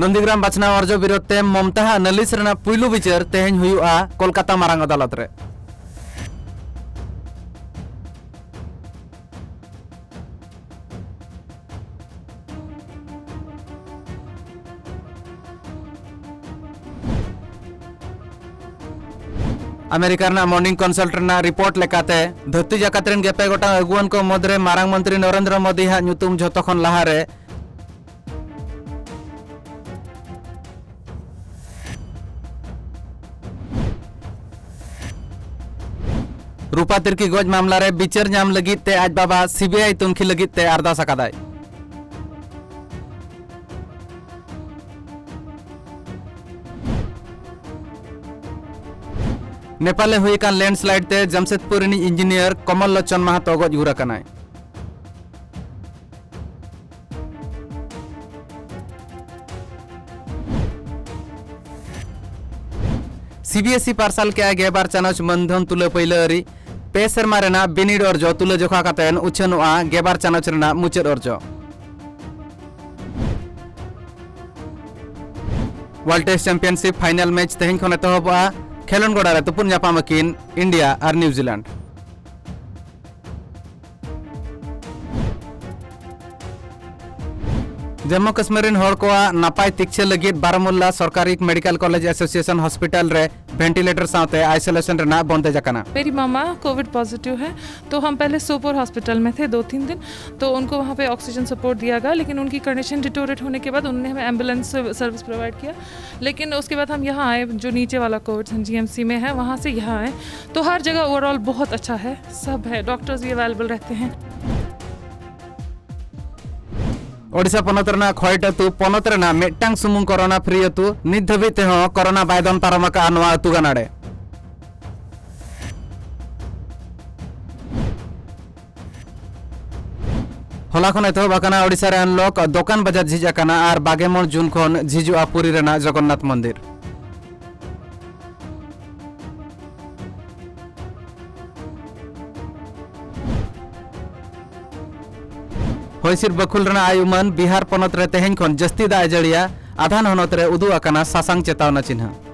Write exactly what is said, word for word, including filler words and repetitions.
ᱱᱚᱱᱫᱤᱜᱨᱟᱢ ᱵᱟᱪᱷᱱᱟᱣ ᱚᱨᱡᱚ ᱵᱤᱨᱳᱫᱷ ᱛᱮ ᱢᱚᱢᱛᱟ ᱦᱟᱜ ᱱᱟᱹᱞᱤᱥ ᱨᱮᱱᱟᱜ ᱯᱩᱭᱞᱩ ᱵᱤᱪᱟᱹᱨ ᱛᱮᱦᱮᱧ ᱦᱩᱭᱩᱜᱼᱟ ᱠᱳᱞᱠᱟᱛᱟ ᱢᱟᱨᱟᱝ ᱟᱫᱟᱞᱚᱛ ᱨᱮ᱾ ᱟᱢᱮᱨᱤᱠᱟ ᱨᱮᱱᱟᱜ ᱢᱚᱨᱱᱤᱝ ᱠᱚᱱᱥᱟᱞᱴ ᱨᱮᱱᱟᱜ ᱨᱤᱯᱳᱨᱴ ᱞᱮᱠᱟᱛᱮ, ᱫᱷᱟᱹᱨᱛᱤ ᱡᱟᱠᱟᱛ ᱨᱮᱱ ᱜᱮᱯᱮ ᱜᱚᱴᱟᱝ ᱟᱹᱜᱩᱣᱟᱹᱱ ᱠᱚ ᱢᱩᱫᱽᱨᱮ ᱢᱟᱨᱟᱝ ᱢᱚᱱᱛᱨᱤ ᱱᱚᱨᱮᱱᱫᱨᱚ ᱢᱳᱫᱤ ᱦᱟᱜ ᱧᱩᱛᱩᱢ ᱡᱷᱚᱛᱚ ᱠᱷᱚᱱ ᱞᱟᱦᱟᱨᱮ᱾ ᱨᱩᱯᱟ ᱛᱤᱨᱠᱤ ᱜᱚᱡ ᱢᱟᱢᱞᱟ ᱨᱮ ᱵᱤᱪᱟᱹᱨ ᱧᱟᱢ ᱞᱟᱹᱜᱤᱫ ᱛᱮ ᱟᱡ ᱵᱟᱵᱟ ᱥᱤᱵᱤᱟᱭ ᱛᱩᱱᱠᱷᱤ ᱞᱟᱹᱜᱤᱫ ᱛᱮ ᱟᱨᱫᱟᱥ ᱟᱠᱟᱫᱟᱭ᱾ ᱱᱮᱯᱟᱞᱮ ᱦᱩᱭ ᱟᱠᱟᱱ ᱞᱮᱱᱰᱥᱞᱟᱭᱤᱰ ᱛᱮ ᱡᱟᱢᱥᱮᱫᱽᱯᱩᱨ ᱨᱤᱱᱤᱡ ᱤᱧᱡᱤᱱᱤᱭᱟᱨ ᱠᱚᱢᱚᱞ ᱞᱳᱪᱚᱱ ᱢᱟᱦᱟᱛᱚ ᱜᱚᱡ ᱜᱩᱨ ᱟᱠᱟᱱᱟᱭ᱾ ᱥᱤᱵᱤᱮᱥᱤ ᱯᱟᱨᱥᱟᱞ ᱠᱮᱜᱼᱟ ᱜᱮᱞᱵᱟᱨ ᱪᱟᱱᱟᱪ ᱢᱟᱹᱱᱫᱷᱚᱱ ᱛᱩᱞᱟᱹ ᱯᱟᱹᱭᱞᱟᱹ ᱟᱹᱨᱤ᱾ ᱯᱮ ᱥᱮᱨᱢᱟ ᱨᱮᱱᱟᱜ ᱵᱤᱱᱤᱰ ᱚᱨᱡᱚ ᱛᱩᱞᱟᱹ ᱡᱚᱠᱷᱟ ᱠᱟᱛᱮ ᱩᱪᱷᱟᱹᱱᱚᱜᱼᱟ ᱜᱮᱞᱵᱟᱨ ᱪᱟᱱᱟᱪ ᱨᱮᱱᱟᱜ ᱢᱩᱪᱟᱹᱫ ᱚᱨᱡᱚ᱾ World test championship final match ᱛᱮᱦᱮᱧ ᱠᱷᱚᱱ ᱮᱛᱚᱦᱚᱵᱚᱜᱼᱟ᱾ ᱠᱷᱮᱞᱳᱱᱰ ᱜᱚᱰᱟ ᱨᱮ ᱛᱩᱯᱩᱫ ᱧᱟᱯᱟᱢ ᱟᱹᱠᱤᱱ ᱤᱱᱰᱤᱭᱟ ᱟᱨ ᱱᱤᱣᱡᱤᱞᱮᱱᱰ᱾ ᱡᱟᱢᱢᱩ ᱠᱟᱥᱢᱤᱨ ᱨᱮᱱ ᱦᱚᱲ ᱠᱚᱣᱟᱜ ᱱᱟᱯᱟᱭ ᱛᱤᱠᱪᱷᱟᱹ ᱞᱟᱹᱜᱤᱫ ᱵᱟᱨᱟᱢᱩᱞᱞᱟ ᱥᱚᱨᱠᱟᱨᱤ ᱢᱮᱰᱤᱠᱟᱞ ᱠᱚᱞᱮᱡᱽ ᱮᱥᱳᱥᱤᱭᱮᱥᱚᱱ ᱦᱚᱥᱯᱤᱴᱟᱞ ᱨᱮ ᱵᱷᱮᱱᱴᱤᱞᱮᱴᱚᱨ ᱥᱟᱶᱛᱮ ᱟᱭᱥᱳᱞᱮᱥᱚᱱ ᱨᱮᱱᱟᱜ ᱵᱚᱱᱫᱮᱡ ᱟᱠᱟᱱᱟ᱾ मेरी मामा कोविड पॉजिटिव है, तो हम पहले सोपोर हॉस्पिटल में थे दो तीन दिन, तो उनको वहाँ पे ऑक्सीजन सपोर्ट दिया गया, लेकिन उनकी कंडीशन डिटोरेट होने के बाद उन्होंने हमें एम्बुलेंस सर्विस प्रोवाइड किया। लेकिन उसके बाद हम यहाँ आए, जो नीचे वाला कोविड जीएमसी में है, वहाँ से यहाँ आए। तो हर जगह ओवरऑल बहुत अच्छा है, सब है, डॉक्टर्स भी अवेलेबल रहते हैं। ᱳᱰᱤᱥᱟ ᱯᱚᱱᱚᱛ ᱨᱮᱱᱟᱜ ᱠᱷᱚᱭᱮᱴ ᱟᱹᱛᱩ ᱯᱚᱱᱚᱛ ᱨᱮᱱᱟᱜ ᱢᱤᱫᱴᱟᱝ ᱥᱩᱢᱩᱝ ᱠᱚᱨᱳᱱᱟ ᱯᱷᱨᱤ ᱟᱹᱛᱩ, ᱱᱤᱛ ᱫᱷᱟᱹᱵᱤᱡ ᱛᱮᱦᱚᱸ ᱠᱚᱨᱳᱱᱟ ᱵᱟᱭ ᱫᱚᱱ ᱯᱟᱨᱚᱢ ᱟᱠᱟᱫᱼᱟ ᱱᱚᱣᱟ ᱟᱹᱛᱩ ᱜᱟᱱᱟᱰᱮ᱾ ᱦᱚᱞᱟ ᱠᱷᱚᱱ ᱮᱛᱚᱦᱚᱵ ᱟᱠᱟᱱᱟ ᱳᱰᱤᱥᱟ ᱨᱮ ᱟᱱᱞᱚᱠ, ᱫᱚᱠᱟᱱ ᱵᱟᱡᱟᱨ ᱡᱷᱤᱡ ᱟᱠᱟᱱᱟ ᱟᱨ ᱵᱟᱜᱮ ᱢᱚᱬ ᱡᱩᱱ ᱠᱷᱚᱱ ᱡᱷᱤᱡᱚᱜᱼᱟ ᱯᱩᱨᱤ ᱨᱮᱱᱟᱜ ᱡᱚᱜᱚᱱᱱᱟᱛᱷ ᱢᱚᱱᱫᱤᱨ᱾ ᱦᱚᱭ ᱦᱤᱸᱥᱤᱫ ᱵᱟᱹᱠᱷᱩᱞ ᱨᱮᱱᱟᱜ ᱟᱭ ᱩᱢᱟᱹᱱ᱾ ᱵᱤᱦᱟᱨ ᱯᱚᱱᱚᱛ ᱨᱮ ᱛᱮᱦᱮᱧ ᱠᱷᱚᱱ ᱡᱟᱹᱥᱛᱤ ᱫᱟᱜ ᱮ ᱡᱟᱹᱲᱤᱭᱟ᱾ ᱟᱫᱷᱟᱱ ᱦᱚᱱᱚᱛ ᱨᱮ ᱩᱫᱩᱜ ᱟᱠᱟᱱᱟ ᱥᱟᱥᱟᱝ ᱪᱮᱛᱟᱣᱱᱟ ᱪᱤᱱᱦᱟᱹ᱾